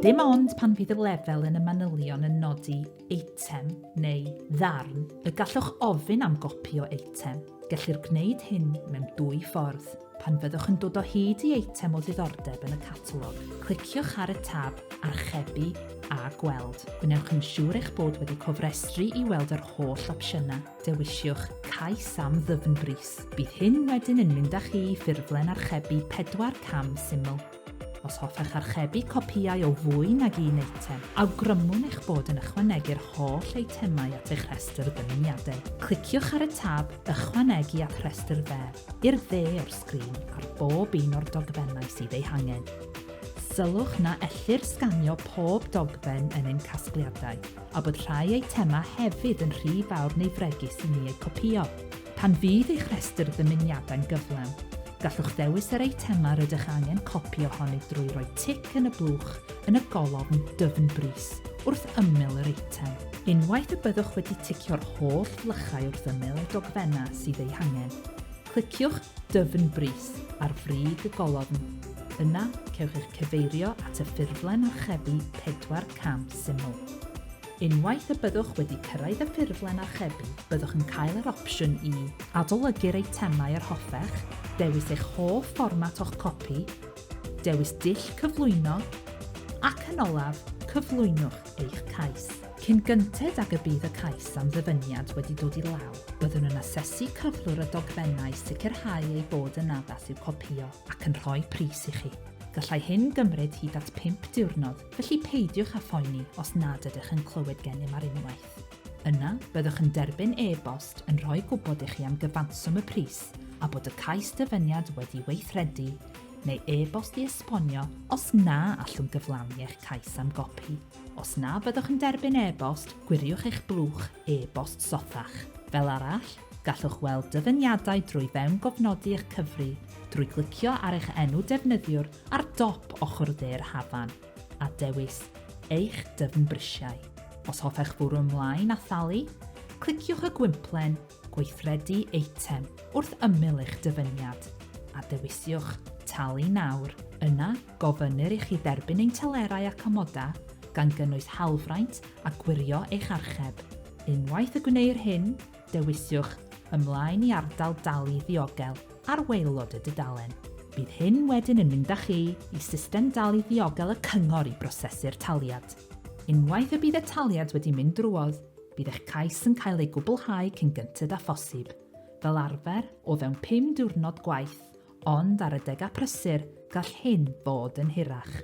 Dim ond pan fydd y lefel yn y manylion yn nodi eitem neu ddarn y gallwch ofyn am gopi o eitem. Gellir gwneud hyn mewn dwy ffordd. Pan fyddwch yn dod o hyd i eitem o ddiddordeb yn y catalog, cliciwch ar y tab Archebu a Gweld. Gwnewch yn siŵr eich bod wedi cofrestru i weld yr holl opsiynau. Dewisiwch Cais am ddyfnbris. Bydd hyn wedyn yn mynd â chi i ffurflen archebu pedwar cam syml. Os hoffech archebu copïau o fwy nag un eitem, awgrymwn eich bod yn ychwanegu'r holl eitemau at eich rhestr ddymuniadau. Cliciwch ar y tab Ychwanegu at Rhestr Fer i'r dde o'r sgrin ar bob un o'r dogfennau sydd eu hangen. Sylwch na ellir sganio pob dogfen yn ein casgliadau, a bod rhai eitemau hefyd yn rhy fawr neu fregus i ni eu copïo. Pan fydd eich rhestr ddymuniadau'n gyflawn, gallwch ddewis yr eitemau rydych angen copi ohonynt drwy roi tic yn y blwch yn y golofn dyfnbris wrth ymyl yr eitem. Unwaith y byddwch wedi ticio'r holl flychau wrth ymyl y dogfennau sydd eu hangen, cliciwch Dyfnbris ar frig y golofn. Yna, cewch eich cyfeirio at y ffurflen archebu pedwar cam syml. Unwaith y byddwch wedi cyrraedd y ffurflen archebu, byddwch yn cael yr opsiwn i adolygu'r eitemau yr hoffech, dewis eich hoff fformat o'ch copi, dewis dull cyflwyno, ac yn olaf, cyflwynwch eich cais. Cyn gynted ag y bydd y cais am ddyfyniad wedi dod i law, byddwn yn asesu cyflwr y dogfennau i sicrhau eu bod yn addas i'w copïo ac yn rhoi pris i chi. Gallai hyn gymryd hyd at pump diwrnod Felly peidiwch â phoeni os nad ydych yn clywed gennym ar unwaith. Yna, byddwch yn derbyn e-bost yn rhoi gwybod i chi am gyfanswm y pris a bod y cais dyfyniad wedi weithredu, neu e-bost i esbonio os na allwn gyflawni eich cais am gopi. Os na fyddwch yn derbyn e-bost, gwiriwch eich blwch e-bost sothach. Fel arall, gallwch weld dyfyniadau drwy fewngofnodi eich cyfri drwy glicio ar eich enw defnyddiwr ar dop ochr dde'r hafan, a dewis Eich dyfnbrisiau. Os hoffech fwrw ymlaen a thalu, cliciwch y gwymplen Gweithredu Eitem wrth ymyl eich dyfyniad, a dewisiwch Talu Nawr. Yna, gofynnir i chi dderbyn ein telerau ac amodau, gan gynnwys hawlfraint a gwirio eich archeb. Unwaith y gwneir hyn, dewisiwch Ymlaen i ardal dalu ddiogel ar waelod y dudalen. Bydd hyn wedyn yn mynd â chi i system dalu ddiogel y cyngor i brosesu'r taliad. Unwaith y bydd y taliad wedi mynd drwodd, bydd eich cais yn cael ei gwblhau cyn gynted â phosib, fel arfer o fewn pum diwrnod gwaith, ond ar adegau prysur, gall hyn fod yn hirach.